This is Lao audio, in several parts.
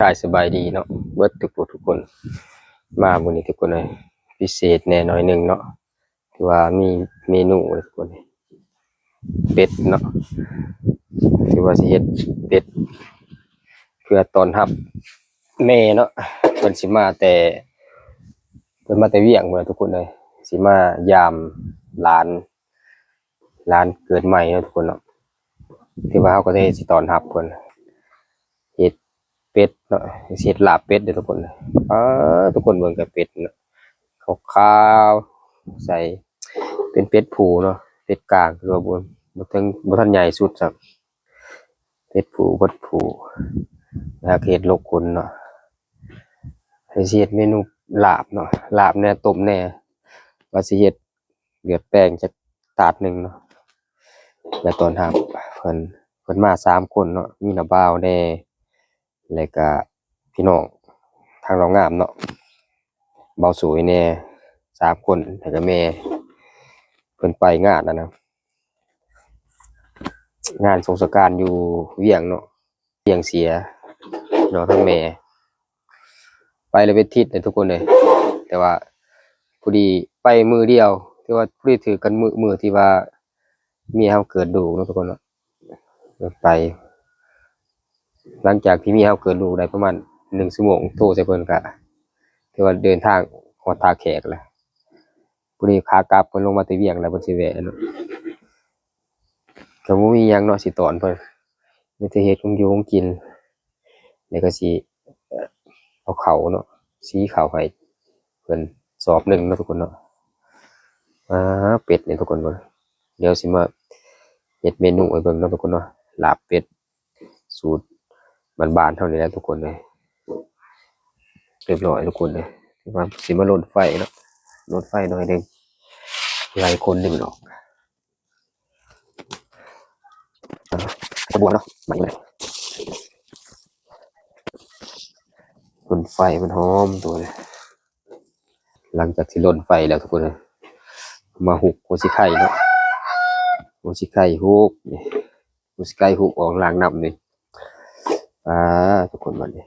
ກາຍສະບາຍດີເນາະ ເບິດທຸກຜູ້ທຸກຄົນ. ມາມື້ນີ້ທຸກຄົນເອີຍ ພິເສດແດ່ໜ້ອຍໜຶ່ງເນາະ ຖືວ່າມີເມນູທຸກຄົນ ເປັດເນາະ ຖືວ່າຊິເຮັດເປັດເພື່ອຕ້ອນຮັບແມ່ເນາະ. ເພິ່ນຊິມາແຕ່ ເພິ່ນມາແຕ່ວຽງພຸ້ນແຫຼະທຸກຄົນເອີຍ ຊິມາຢາມຫຼານ ຫຼານເກີດໃໝ່ເນາະທຸກຄົນເນາະ. ຖືວ່າເຮົາກໍໄດ້ຊິຕ້ອນຮັບເພິ່ນ ເຮັດເປັດເນາະ ຊິເຮັດລາບເປັດເດີທຸກຄົນ. ອ້າ ທຸກຄົນເບິ່ງແຕ່ເປັດເນາະ ຂາວໆ ໃສ ເປັນເປັດຜູ້ເນາະ ເປັດກາງ ຄືວ່າບໍ່ ບໍ່ເຖິງ ບໍ່ທັນໃຫຍ່ສຸດຊ້ຳ ເປັດຜູ້ເປັດຜູ້ ແລ້ວກໍເຮັດໂລກຂົນເນາະ. ຊິເຮັດເມນູລາບເນາະ ລາບແດ່ ຕົ້ມແດ່ ວ່າຊິເຮັດເລືອດແປງຈັກຕາດໜຶ່ງເນາະ. ແລ້ວຕອນຮັບເພິ່ນ ເພິ່ນມາສາມຄົນເນາະ ມີນ້າບ່າວແດ່ ແລ້ວກະພີ່ນ້ອງທາງນ້ອງງາມເນາະ ເບົາສວຍແດ່ ສາມຄົນ ແລ້ວກະແມ່ ເພິ່ນໄປງານນັ້ນນະ ງານສົງສະການຢູ່ວຽງເນາະ ວຽງເສຍເນາະ ທາງແມ່ ໄປແລ້ວເປັນທິດເລີຍທຸກຄົນເອີຍ. ແຕ່ວ່າພໍດີໄປມື້ດຽວ ແຕ່ວ່າພໍດີຖືກກັນມື້ ມື້ທີ່ວ່າເມຍເຮົາເກີດລູກເນາະທຸກຄົນເນາະ ໄປ ຫຼັງຈາກທີ່ເມຍເຮົາເກີດລູກໄດ້ປະມານໜຶ່ງຊົ່ວໂມງ ໂທໃສ່ເພິ່ນ ກະຖືວ່າເດີນທາງຮອດທ່າແຂກແລ້ວ. ພໍດີຂາກັບເພິ່ນລົງມາແຕ່ວຽງແລ້ວ ເພິ່ນຊິແວະເນາະ ກໍບໍ່ມີຫຍັງເນາະ ຊິຕ້ອນເພິ່ນ ມີແຕ່ເຮັດຂອງຢູ່ຂອງກິນ ແລ້ວກໍຊິເອົາເຂົ້າເນາະ ສີເຂົ້າໃຫ້ເພິ່ນສອບໜຶ່ງເນາະທຸກຄົນເນາະ. ອາ ເປັດນີ້ທຸກຄົນເບິ່ງ ດຽວຊິມາເຮັດເມນູໃຫ້ເບິ່ງເນາະທຸກຄົນເນາະ ລາບເປັດ ສູດບ້ານໆເຮົານີ້ແຫຼະທຸກຄົນເອີຍ. ຮຽບຮ້ອຍທຸກຄົນເອີຍ ວ່າຊິມາລົນໄຟເນາະ ລົນໄຟໜ້ອຍໜຶ່ງ ຫຼາຍຄົນໜຶ່ງດອກ ກະບວງເນາະ ໄໝ້ແລ້ວ ລົນໄຟມັນຫອມຕົວເລີຍ. ຫຼັງຈາກທີ່ລົນໄຟແລ້ວທຸກຄົນເອີຍ ມາຫຸກຫົວສີໄຄເນາະ ຫົວສີໄຄຫຸກນີ້ ຫົວສີໄຄຫຸກອອກລ້າງນ້ຳນີ້. ອາ ທຸກຄົນ ບາດນີ້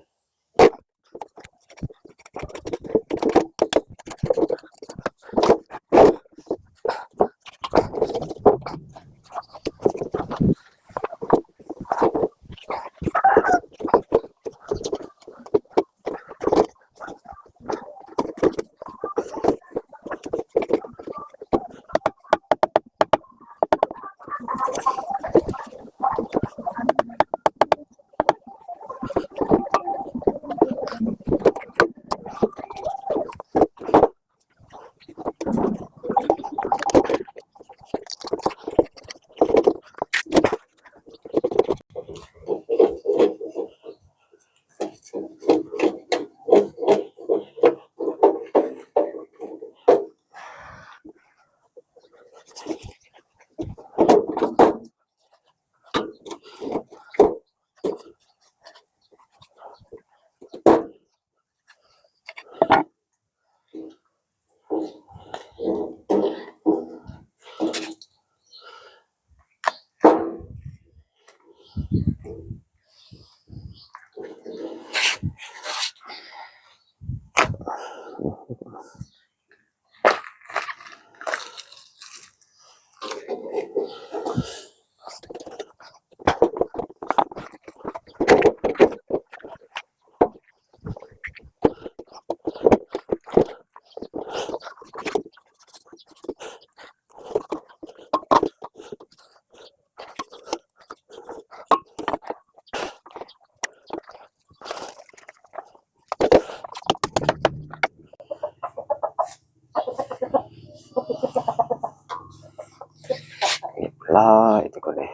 ຮຽບຮ້ອຍທຸກຄົນເອີຍ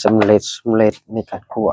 ສຳເລັດ ສຳເລັດໃນການຂົ້ວ.